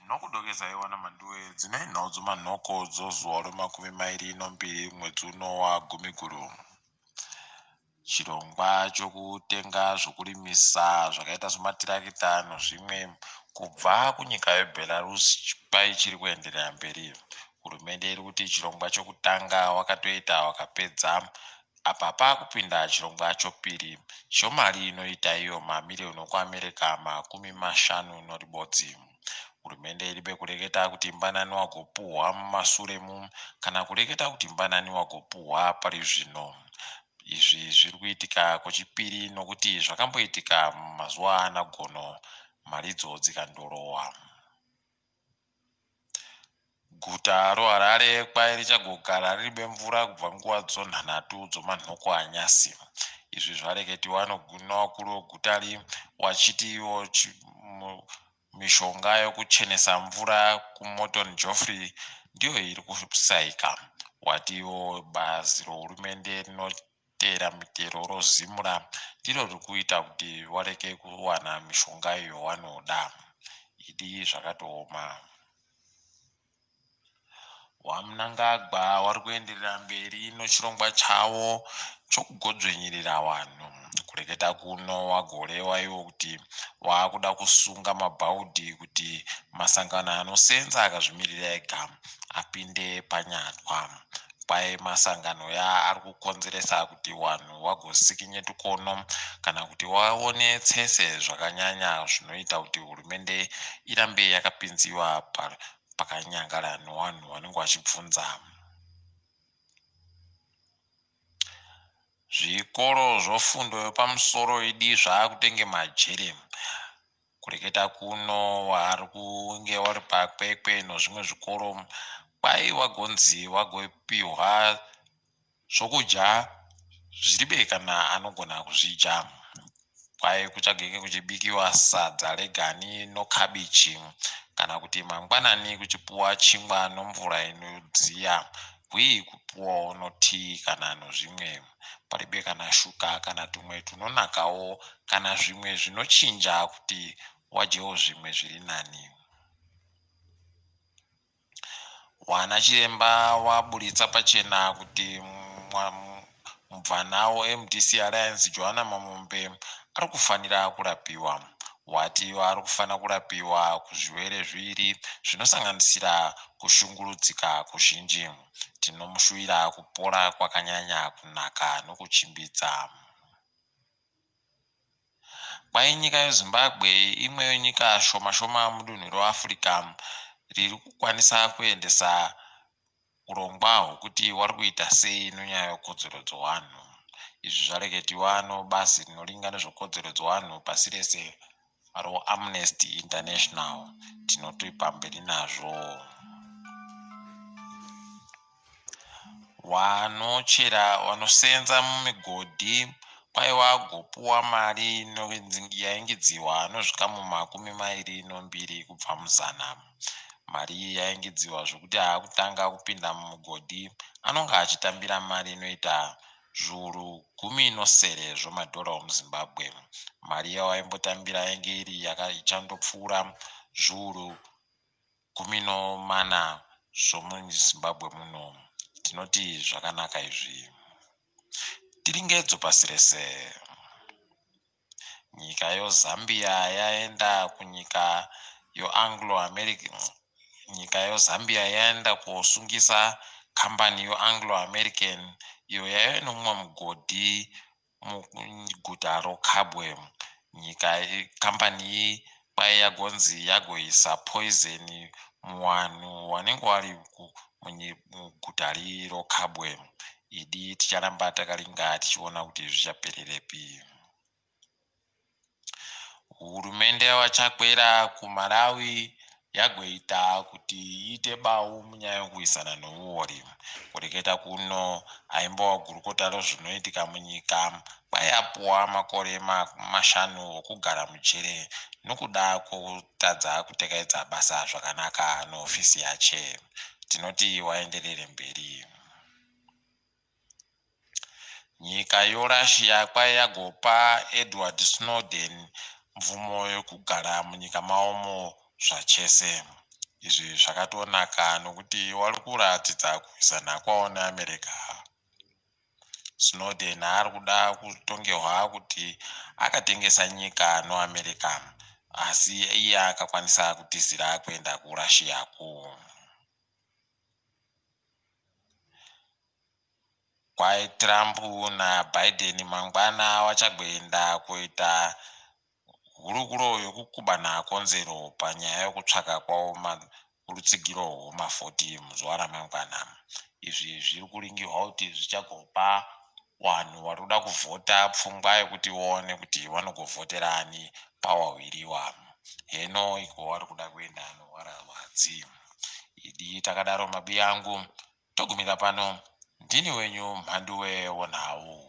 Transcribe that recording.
Tinokudokesai wana Manduwe dzine nhau dzomanhoko dzozuva remakumi mairi nombiri mwedzi uno waGumiguru. Chirongwa chokutenga zvokurimisa zvakaita sematirakita nozvimwe kubva kunyika yeBelarus kwai chiri kuenderera mberi. Hurumende iri kuti chirongwa chokutanga wakatoita wakapedza apa paakupinda chirongwa chopiri chomari inoita iyo mamiriyoni okuAmerica 51. Hurumende iribe kureketa kuti mbanani wagopuhwa mumasure mu kana kureketa kuti mbanani wagopuhwa pari zvino. Izvi zviri kuitika kwechipiri nokuti zvakamboitika mumazuva ana Gono mharidzo dzikandorohwa. Guta roHarare kwai richagogara riribe mvura kubva nguva dzonhanhatu dzomanhoko anyasi. Izvi zvareketiwa nowakuru wegutari wachiti iwo mishonga yokuchenesa mvura kuMorton Geoffrey ndiyo iri kusaika. Wati iwo bazi rohurumende rinotera mitero roZIMRA ndiro riri kuita kuti wareke kuwana mishonga iyo wanoda. Idi zvakatooma. WaMnangagwa wari kuenderera mberi nochirongwa chavo chokugodzvenyirira vanhu. Kureketa kuno wagorewa iwo kuti waakuda kusunga mabhaudhi kuti masangano anosenza akazvimirira ega apinde panyatwa. Kwai masangano ya ari kukonzeresa kuti vanhu vagosikinye tukono kana kuti vaone tsese zvakanyanya zvinoita kuti hurumende irambe yakapinziwa pakanyangara nevanhu vanenge vachibvunza. Zvikoro zvofundo yepamusoro idi zvakutenge majere. Kureketa kuno vari kunge vari paKwekwe nozvimwe zvikoro kwai wagonzi wagopihwa zvokudya zviribe kana anogona kuzvidya. Kwai kuchagenge kuchibikiwa sadza regani nokabichi kana kuti mangwanani kuchipuwa chingwa nomvura inodziya hwii kupuwawo notii kana nozvimwe. Paribe kana shuka kana tumwe tunonakawo kana zvimwe zvinochinja kuti wadyewo zvimwe zviri nani. Wana chiremba waburitsa pachena kuti mubvana weMDC Alliance Joana Mamombe ari kufanira kurapiwa. Wati ari kufanira kurapiwa kuzvirwere zviiri zvinosanganisira kushungurudzika kuzhinji. Tinomushuvira kupora kwakanyanya kunaka nokuchimbidza. Kwai nyika yeZimbabwe imwe yenyika shoma shoma mudunhu reAfrica riri kukwanisa kuendesa urongwa hwekuti wari kuita sei nenyaya yekodzero dzevanhu. Izvi zvareketiwa nobazi rinoringa nezvekodzero dzevanhu pasi rese roAmnesty International. Tinoti pamberi nazvo. Vanochera vanosenza mumigodhi kwai vagopuwa mari yaingidziwa nozvikamu 22 kubva muzana. Mari iyi yaingidziwa zvekuti akutanga kupinda mumugodhi anonga achitambira mari inoita zviuru gumi nosere zvemadhora omuZimbabwe. Mari yawaimbotambira yainge iri ichandopfuura zviuru gumi nomana zvomuZimbabwe muno. Tinoti zvakanaka izvi. Tiringedzo pasi rese. Nyika yoZambia yaenda kunyika yoAnglo American nyika yoZambia yaenda kosungisa kambani yoAnglo American iyo yaive nomumwe mugodhi muguta roKabwe. Nyika kambani iyi kwai yagonzi yagoisa poison muvanhu vanenge vari muguta roKabwe. Idi ticharamba takaringa tichiona kuti zvichapererepi. Hurumende yaVaChakwera kuMalawi yagoita kuti iite bau munyaya yokurwisana nouori. Kureketa kuno aimbova gurukota rezvinoitika munyika kwai apuwa makore mashanu okugara mujere nokuda kwokutadza kutekaidza basa zvakanaka nehofisi yache. Tinoti waenderere mberi. Nyika yoRussia kwai yagopa Edward Snowden mvumo yokugara munyika mavomo zvachese. Izvi zvakatonaka nokuti wari kuratidza kurwisana kwawo neAmerica. Snowden ari kuda kutongerwa kuti akatengesa nyika noAmerica asi iye akakwanisa kutizira kuenda kuRussia ku. Kwai Trump naBiden mangwana vachagoenda kuita hurukuro yokukubana konzero panyaya yokutsvaka kwavo rutsigiro rwemavhoti muzuva ramangwana. Izvi zviri kuringirwa kuti zvichagopa vanhu vari kuda kuvhota pfungwa yekuti vaone kuti vanogovhotera ani pavaviri ava. Heno iko vari kuda kuenda nowarahwadzi. Idi takadaro mabiya angu togumira pano. Ndini wenyu Mhanduwe wenhau.